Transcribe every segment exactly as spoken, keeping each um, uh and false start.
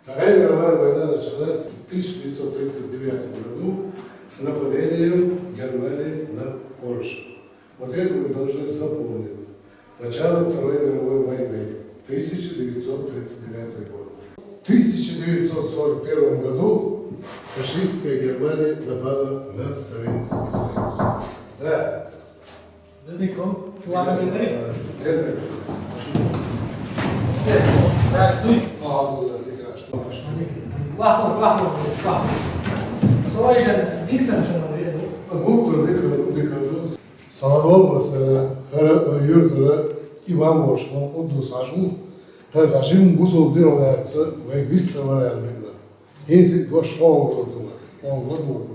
Вторая мировая война началась в тысяча девятьсот тридцать девятом году с нападением Германии на Польшу. Вот это вы должны запомнить. Начало Второй мировой войны, тысяча девятьсот тридцать девятый год. В тысяча девятьсот сорок первом году фашистская Германия напала на Советский Союз. Да. Дедиком, чувак, дедик. Дедик. Дедик, чувак, дуй. Ага, да, дика, что? Вахо, вахо, вахо. Солай же, дицен, что надо, еду. А вот, да, дика, дика, да. Саладолмаса, хара, юртара, имам болуш, он кудус ашму. Хара зашим бусул дин оляца, вай бистра варя вина. Инси гош он кудула, он кудула.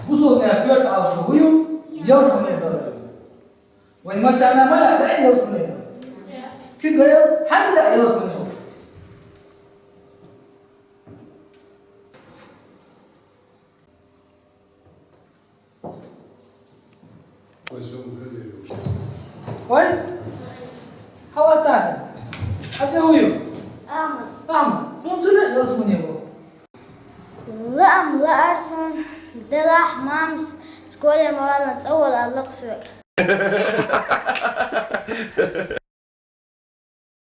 Бусул не пёрт ал шугую, ел сунеда. Вай масана мала да ел сунеда. Кюгел, ханда ел сунеда. Ой? Хала тата. Ате ую? Ама. Ама. Мунтуна ел сунеда. Лам ларсон, делах мамс, школе мала цавал аллаксур.